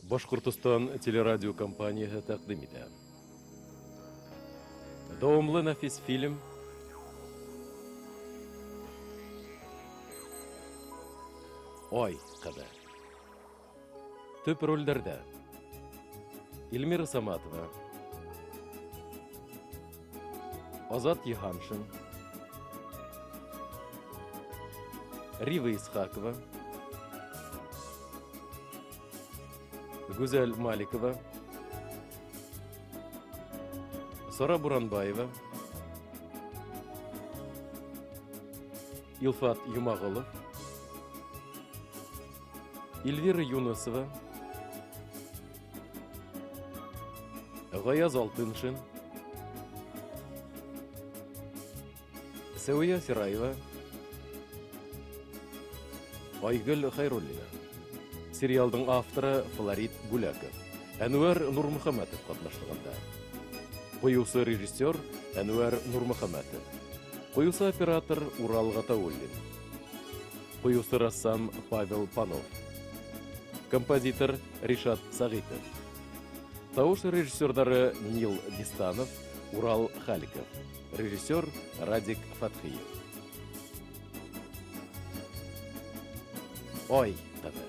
Башҡортостан телерадиокомпанияһы тәҡдим итә. Дауамлы нәфис фильм Ай ҡыҙы. Төп ролдәрҙә Эльмира Саматова, Азат Йыһаншин, Рива Исхакова, Гүзәл Маликова, Сара Буранбаева, Илфат Юмағолов, Эльвира Юнысова, Ғаяз Алтыншин, Сәүиә Сираева, Айгөл Хәйруллина. Сериалдың авторы Флорид Бүләков, Әнүәр Нурмөхәмәтов ҡатнашлығында. Ҡуйыусы режиссер Әнүәр Нурмөхәмәтов. Ҡуйыусы оператор Урал Ғатауллин. Ҡуйыусы рәссам Павел Панов. Композитор Ришат Сәғитов. Тауыш режиссерҙары Нил Дистанов, Урал Халиков. Режиссер Радик Фәтхиев. Ай ҡыҙы.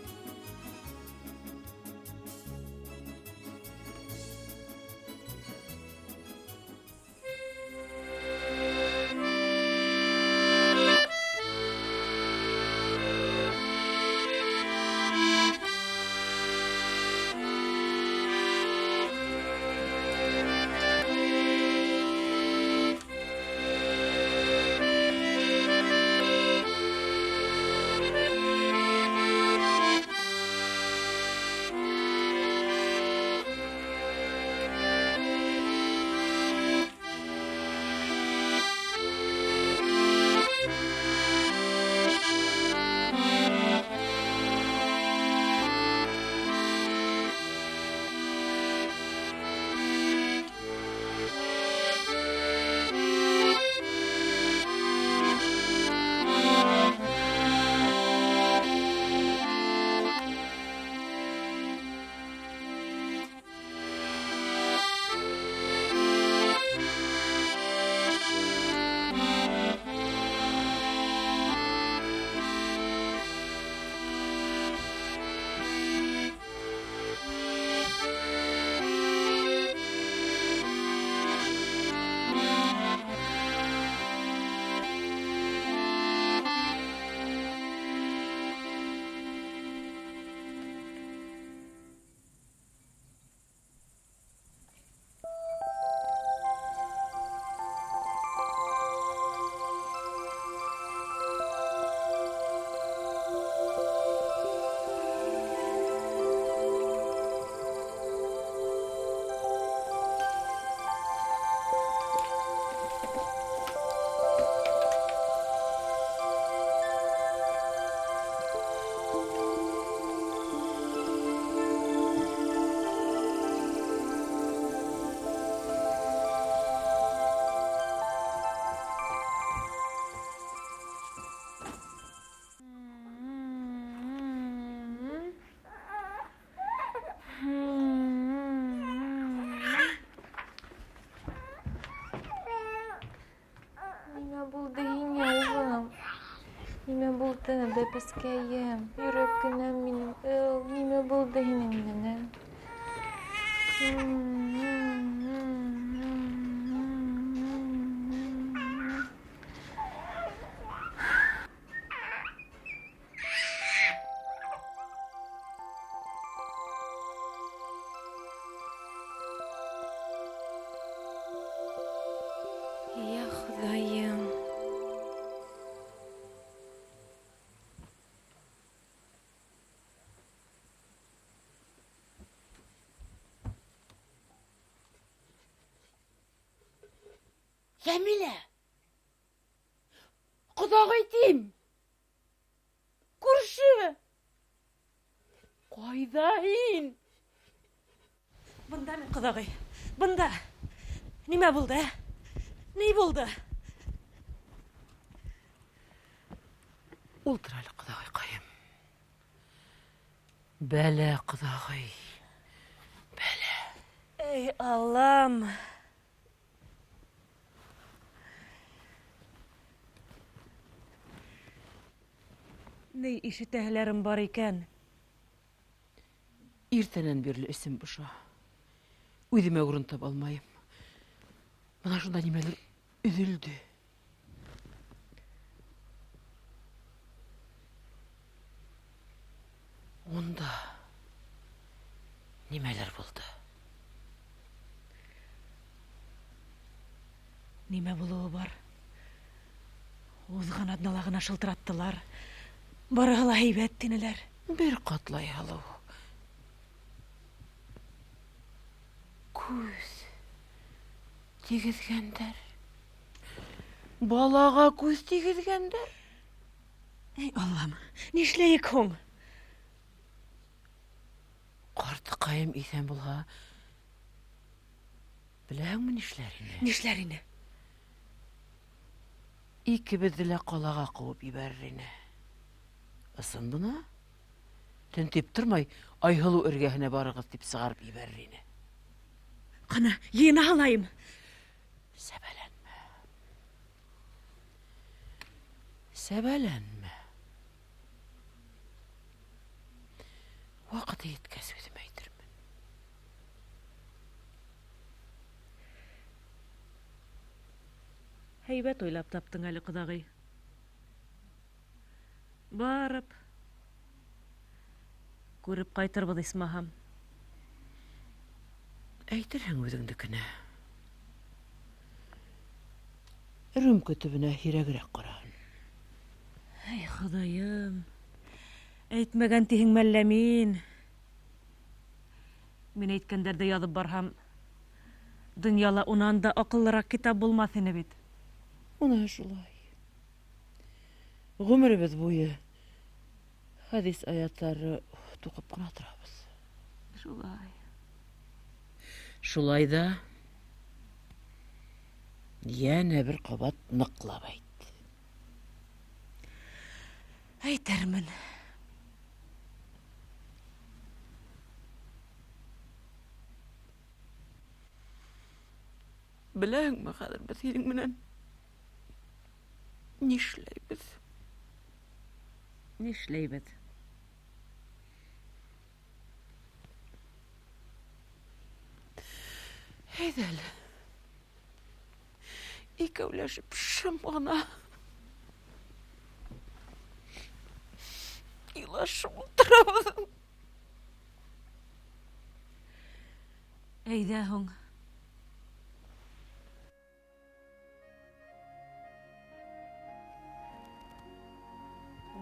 Нимә булды һиңә, улым? Нимә булды, бәпескәйем? Йөрәк кенәм минең, эу, нимә булды һинең менән? Йә Хоҙайым! Йәмилә! Ҡоҙағый тим! Күрше! Ҡайҙа һин? Бында мин, ҡоҙағый. Бында. Нимә булды, ә? Ни булды? Ултыр әле, ҡоҙағыйҡайым. Бәлә, ҡоҙағый. Эй, Аллам! Ни ишетәһеләрем бар икән? Иртәнән бирле эсем боша. Үҙемә урын таба алмайым. Бына шунда нимәлер өҙөлдө. Унда нимәлер булды? Нимә булыуы бар? Уҙған аҙнала ғына шылтыраттылар. Барыһы ла һәйбәт тинеләр. Бер ҡатлай һалыу. Күҙ тигеҙгәндәр. Балаға күҙ тигеҙгәндәр. Эй, Аллам, нишләйек һуң? Ҡартыҡайым иҫән булһа, беләһеңме нишләр ине? Нишләр ине? Икебеҙҙе лә ҡалаға ҡыуып ебәрер ине. Ысын бына. Тентеп тормай, Айһылыу эргәһенә барығыҙ тип сығарып ебәрер ине. Ҡана, йыйына һалайым. Сәбәләнмә. Сәбәләнмә. Ваҡыты еткәс үҙем әйтермен. Һәйбәт уйлап таптың әле, ҡоҙағый. Барып күреп ҡайтырбыҙ, исмаһам. Әйтерһең үҙеңдекенә. Рюмка төбөнә һирәгерәк ҡараһын. Эй, Хоҙайым, әйтмәгән тиһеңме әллә мин? Мин әйткәндәрҙе яҙып барһам, донъяла унан да аҡыллыраҡ китап булмаҫ ине бит. Уныһы шулай. Ғүмеребеҙ буйы хәдис аяттары туҡып ҡына торабыҙ. Шулай. Шулай ҙа йәнә бер ҡабат ныҡлап әйт. Әйтермен. Беләһеңме, хәҙер беҙ һинең менән нишләйбеҙ? Нишләйбеҙ? Әйҙә әле. Икәүләшеп шым ғына илашып ултырабыҙ. Әйҙә һуң.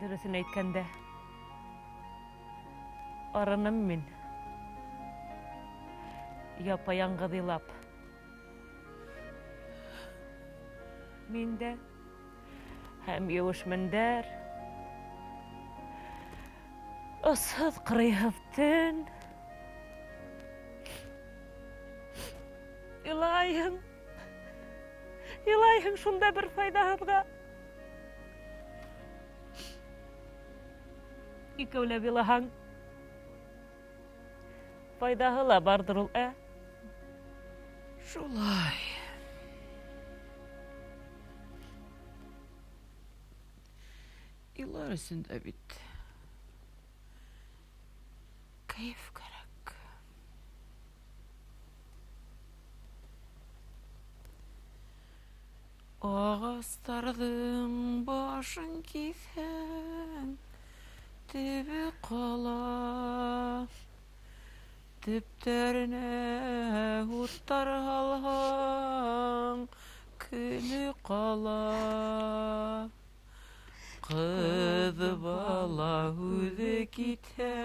Дөрөҫөн әйткәндә, арыным мин. Япа-яңғыҙ илап. Мин дә һәм еүеш мендәр, осһоҙ, ҡырыйһыҙ төн. Илайһың, илайһың шунда бер файҙаһыҙға. Икәүләп илаһаң, файҙаһы ла барҙыр ул, ә? Шулай. Илар өсөн дә бит кәйеф кәрәк. Ағастарҙың башын киҫһәң, төбө ҡала. Төптәренә уттар һалһаң, көлө ҡала. Ҡыҙ бала үҙе китһә,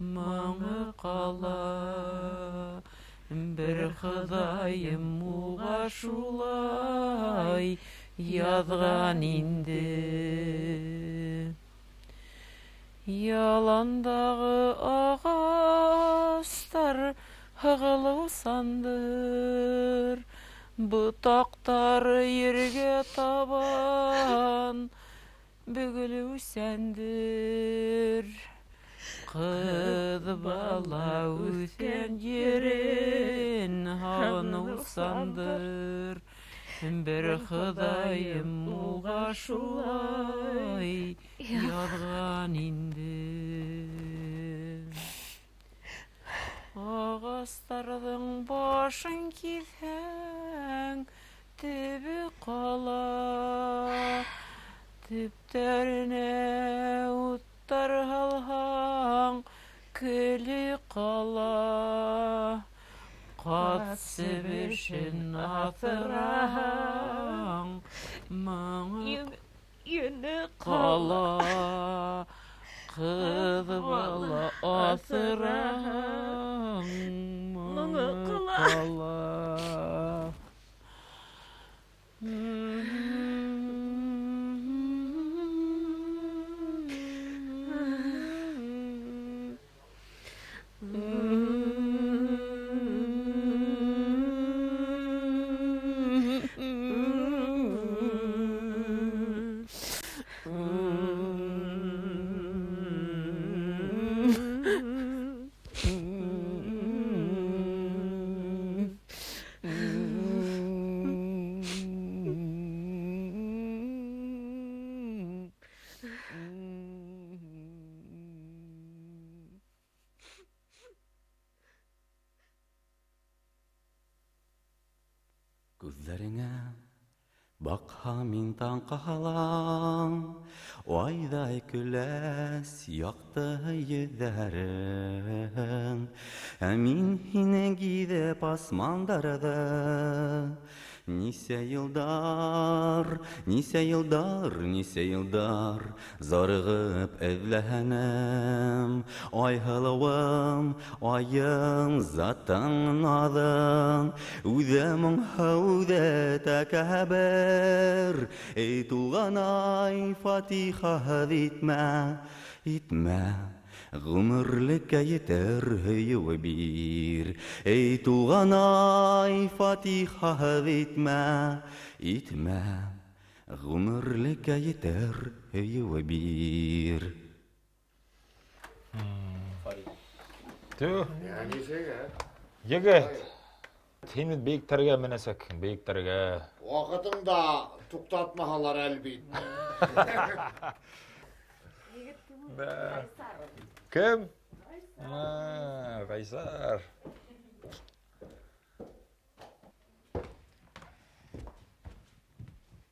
моңо ҡала. Бер Хоҙайым уға шулай яҙған инде. Яландағы ағастар һығылыусандыр, ботаҡтары ергә табан бөгөлөүсәндер. Ҡыҙ Ҡыҙ бала үҫкән ерен һағыныусандыр. Бер Хоҙайым уға шулай яҙған инде. Ағастарҙың башын киҫһәң, төбө ҡала. Төптәренә уттар һалһаң, көлө ҡала. Ҡаҙ себешен аҫыраһаң, моңо Йөнө ҡала. Ҡыҙ бала аҫыраһаң, моңо ҡала. Күҙҙәреңә баҡһам мин таң ҡалам, айҙай көләс яҡты йөҙҙәрең. Ә мин һине гиҙеп асмандарҙы нисә йылдар, нисә йылдар, нисә йылдар зарығып эҙләнем. Айһылыуым, айым, затың наҙың, үҙе моңһоу, үҙе тәкәббер. Эй, туғанай, фатихаһыҙ итмә, итмә, ғүмерлеккә етер һөйөүе бир. Эй, туғанай, фатихаһыҙ итмә, итмә, ғүмерлеккә етер һөйөүе бир. Түү. Егет, һин бит бейектәргә менәсәкһең, бейектәргә. Ваҡытыңда туҡтатмаһалар, әлбиттә. Да. Кем? Ғайсар.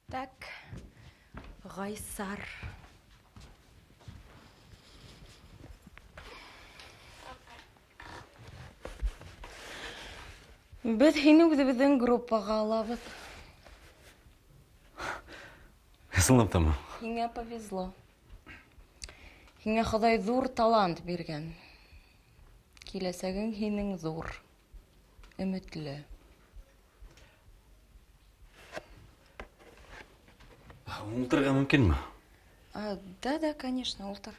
Так, Ғайсар. Беҙ һине үҙебеҙҙең группаға алабыҙ. Ысынлап тамы? Һиңә повезло. Һиңә Хоҙай ҙур талант биргән. Киләсәгең һинең ҙур, өмөтлө. Ултырырға мөмкинме? Да, да, конечно, ултыр.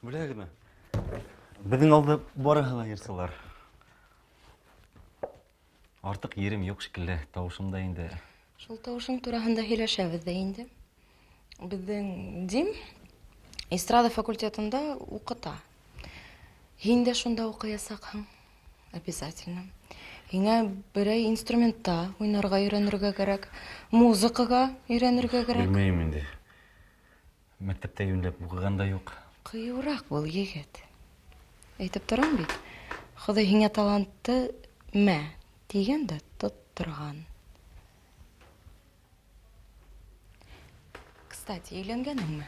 Беләһегеҙме? Беҙҙең алда барыһы ла йырсылар. Артыҡ ерем юҡ шикелле, тауышым да инде. Шул тауышың тураһында һөйләшәбеҙ ҙә инде. Беҙҙең Дим эстрада факультетында уҡыта. Һин дә шунда уҡыясаҡһың. Обязательно. Һиңә берәй инструментта уйнарға өйрәнергә кәрәк, музыкаға өйрәнергә кәрәк. Белмәйем инде. Мәктәптә йүнләп уҡыған да юҡ. Ҡыйыуыраҡ был, егет. Әйтеп торам бит. Хоҙай һиңә талантты мә тигән дә тотторған. Кстати, өйләнгәнеңме?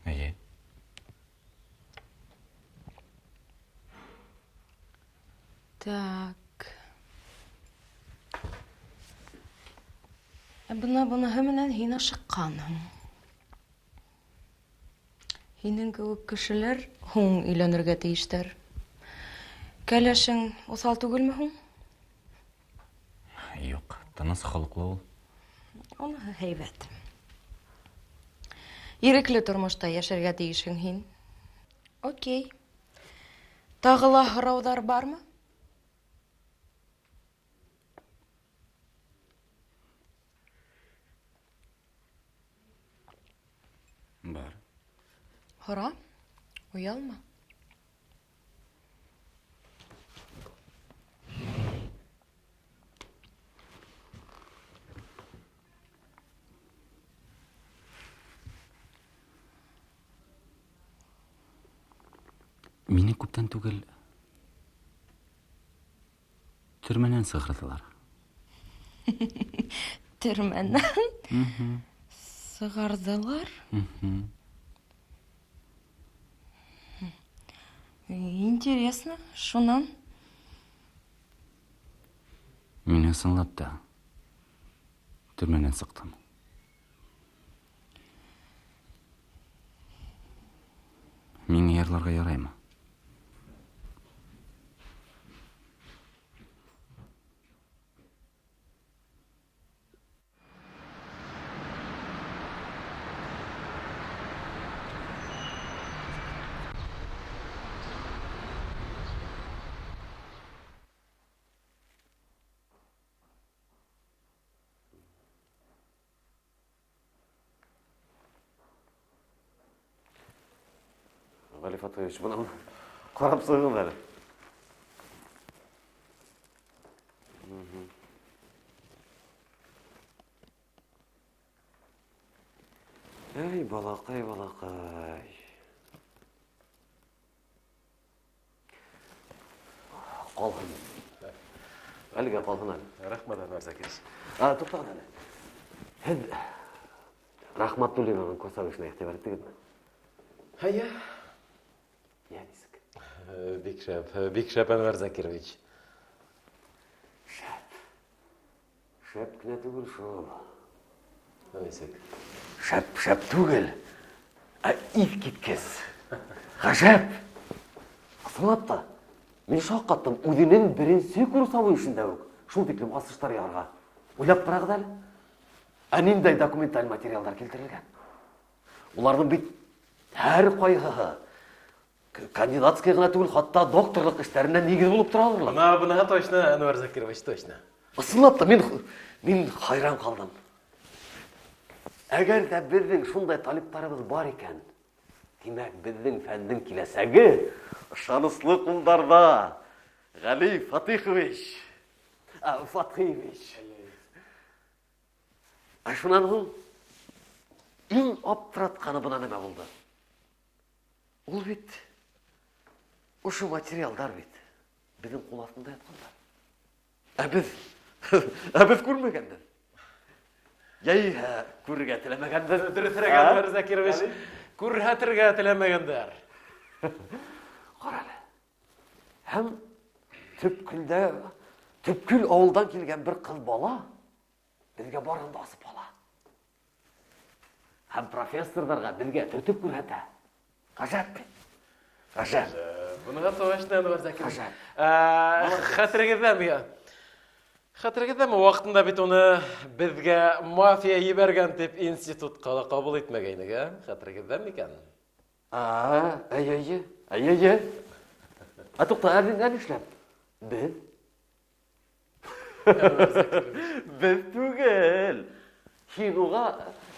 Эйе. Так. Ә бына быныһы менән һин ашыҡҡанһың. Һинең кеүек кешеләр һуң өйләнергә тейештәр. Кәләшең уҫал түгелме һуң? Юҡ, тыныс холоҡло ул. Уныһы һәйбәт. Ирекле тормошта йәшәргә тейешһең һин. Окей. Тағы ла һорауҙар бармы? Һора, оялма. Мине күптән түгел төрмәнән сығарҙылар. Төрмәнән сығарҙылар? Интересно, шунан? Мин ысынлап та төрмәнән сыҡтым. Миңә йырларға яраймы? Ғәли Фатыхович, бына ҡарап сығығыҙ әле. Эй, балаҡай, балаҡай. Ҡалһын. Әлегә ҡалһын әле. Рәхмәт, Әнүәр Закирович. Туҡтағыҙ әле. Һеҙ Рәхмәтуллинаның курсовой эшенә иғтибар иттегеҙме? Әйе. Йә, нисек? Бик шәп, бик шәп, Әнүәр Закирович. Шәп. Шәп кенә түгел шул. Нисек? Шәп, шәп түгел. Ә иҫ киткес. Ғәжәп. Ысынлап та, мин шаҡ ҡаттым. Үҙенең беренсе курсовой эшендә үк шул тиклем асыштар яһарға. Уйлап ҡарағыҙ әле. Ә ниндәй документаль материалдар килтерелгән? Уларҙың бит һәр ҡайһыһы кандидатский ғына түгел, хатта докторлыҡ эштәренә нигеҙ булып тора алырлар. Бына, бына точно, Әнүәр Закирович, точно. Ысынлап та, мин хайран ҡалдым. Әгәр ҙә беҙҙең шундай талиптарыбыҙ бар икән, тимәк, беҙҙең фәндең киләсәге ышаныслы ҡулдарҙа. Ғәли Фатихович. Фатхиевич. Ә шунан һуң иң аптыратҡаны бына нәмә булды. Ул бит ошо материалдар бит беҙҙең ҡул аҫтында ятҡандар. Ә беҙ күрмәгәнбеҙ. Йәйһә күрергә теләмәгәнбеҙ. Дөрөҫөрәк, Әнүәр Закирович, күрһәтергә теләмәгәндәр. Ҡара әле. Һәм төпкөл ауылдан килгән бер ҡыҙ бала беҙгә барын да асып ала. Һәм профессорҙарға беҙгә төртөп күрһәтә. Ғәжәп бит. Ғәжәп. Быныға точно, Әнүәр Закирович. Ғәжәп. Хәтерегеҙҙәме? Хәтерегеҙҙәме, ваҡытында бит уны беҙгә мафия ебәргән тип институтҡа ла ҡабул итмәгәйнек, ә? Хәтерегеҙҙәме икән? Әйе, әйе, әйе, әйе. Ә туҡта, ә нишләп? Беҙ? Беҙ түгел. Һин уға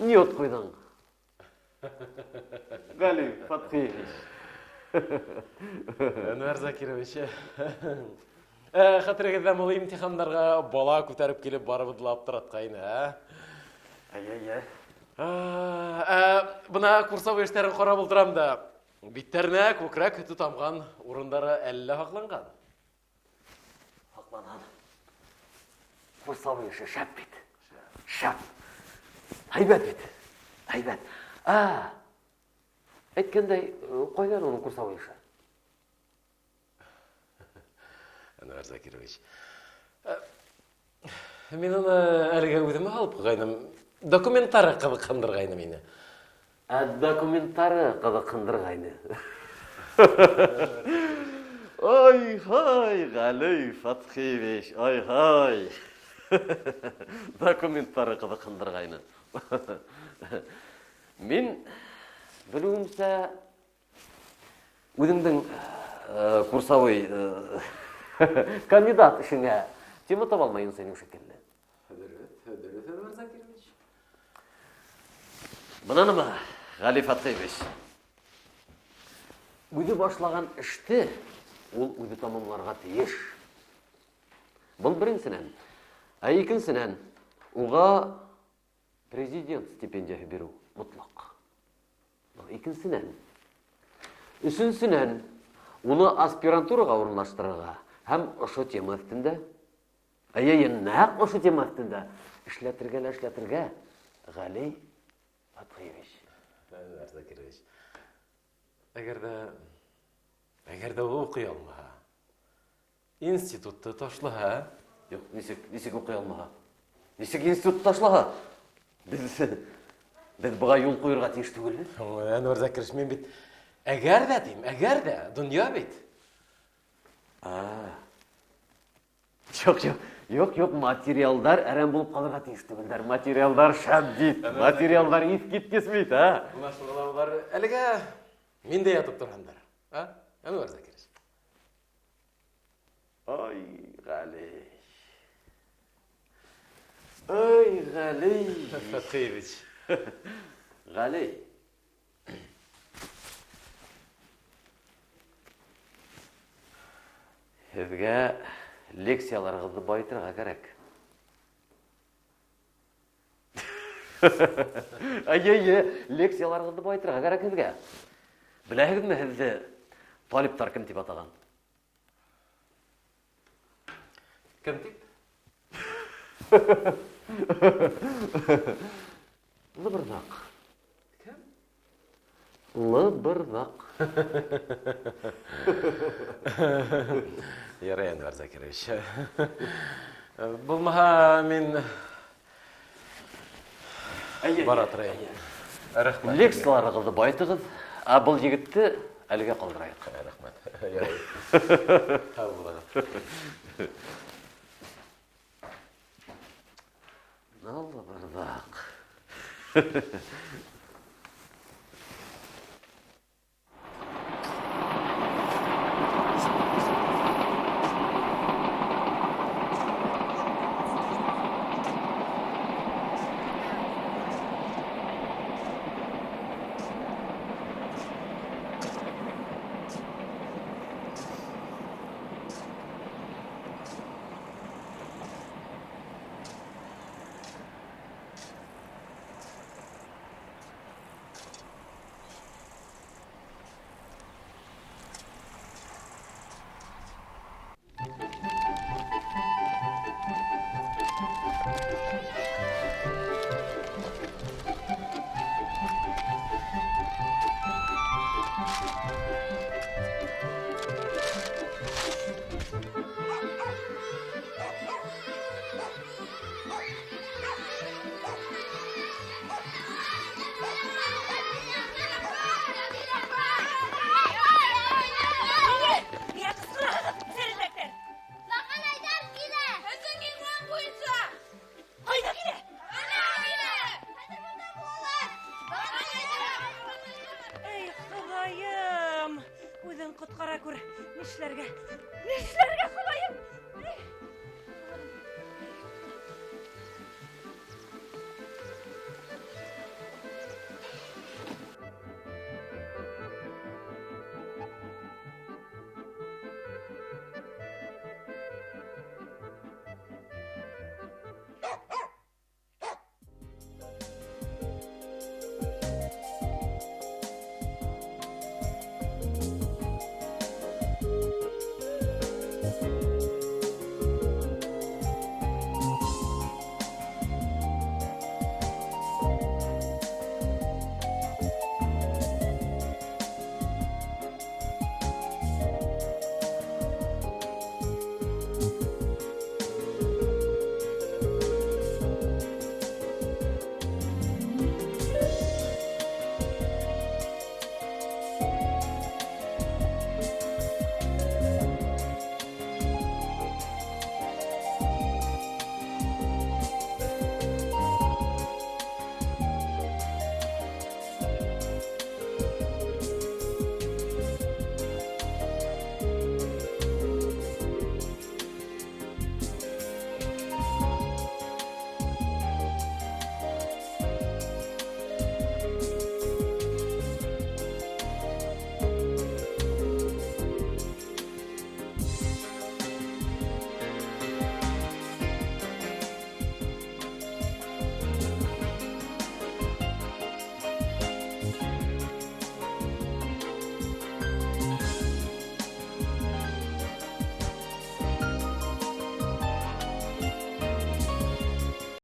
ниот ҡуйҙың. Ғәли Фатхиевич. Әнүәр Закирович. Хәтерегеҙҙәме, ул имтихандарға бала күтәреп килеп барыбыҙҙы ла аптыратҡайны, ә? Әйе, әйе. Бына курсовой эштәрен ҡарап ултырам да, биттәренә күкрәк һөтө тамған урындары әллә һаҡланған? Һаҡланған. Курсовой эше шәп бит. Шәп. Һәйбәт бит. Һәйбәт. Әйткәндәй, ҡайҙан уның курсовой эше? Әнүәр Закирович, мин уны әлегә үҙемә алып ҡуйғайным. Документтары ҡыҙыҡһындырғайны мине. Ә документтары ҡыҙыҡһындырғайны. Ай-һай, Ғәли Фатхиевич, ай-һай. Документтары ҡыҙыҡһындырғайны. Мин белеүемсә, үҙеңдең курсовой кандидат эшеңә тема таба алмайың синең шикелле. Дөрөҫ, дөрөҫ, Әнүәр Закирович. Бына нәмә, Ғәли Фатхиевич. Үҙе башлаған эште ул үҙе тамамларға тейеш. Был беренсенән. Ә икенсенән, уға президент стипендияһы биреү мотлаҡ. Был икенсенән. Өсөнсөнән, уны аспирантураға урынлаштырырға һәм ошо тема өҫтөндә, әйе, нәҡ ошо тема өҫтөндә эшләтергә лә эшләтергә, Ғәли Фәтхиевич. Әнвәр Закирович, әгәр дә, әгәр дә ул уҡый алмаһа, институтты ташлаһа? Юҡ, нисек, нисек уҡый алмаһа? Нисек институтты ташлаһа? Беҙ, беҙ быға юл ҡуйырға тейеш түгелбеҙ. Әнвәр Закирович, мин бит әгәр ҙә тим, әгәр ҙә, донъя бит. Юҡ, юҡ, юҡ, юҡ, материалдар әрәм булып ҡалырға тейеш түгелдәр. Материалдар шәп бит, материалдар иҫ киткес бит, а? Бына шуға ла улар әлегә миндә ятып торһондар, а? Әнвәр Закирович. Ай, Ғәли. Ай, Ғәли. Фәтхиевич. Ғәли. Һеҙгә лекцияларығыҙҙы байытырға кәрәк. Әйе, әйе, лекцияларығыҙҙы байытырға кәрәк һеҙгә. Беләһегеҙме һеҙҙе талиптар кем тип атаған? Кем тип? Лыбырҙаҡ. Кем? Лыбырҙаҡ. Ярай, Әнвәр Закирович. Булмаһа, мин бара торайым. Рәхмәт. Лекцияларығыҙҙы байытығыҙ, ә был егетте әлегә ҡалдырайыҡ. Рәхмәт. Ярай. Һау булығыҙ. Лыбырҙаҡ. Нишләргә? Нишләргә, Хоҙаем?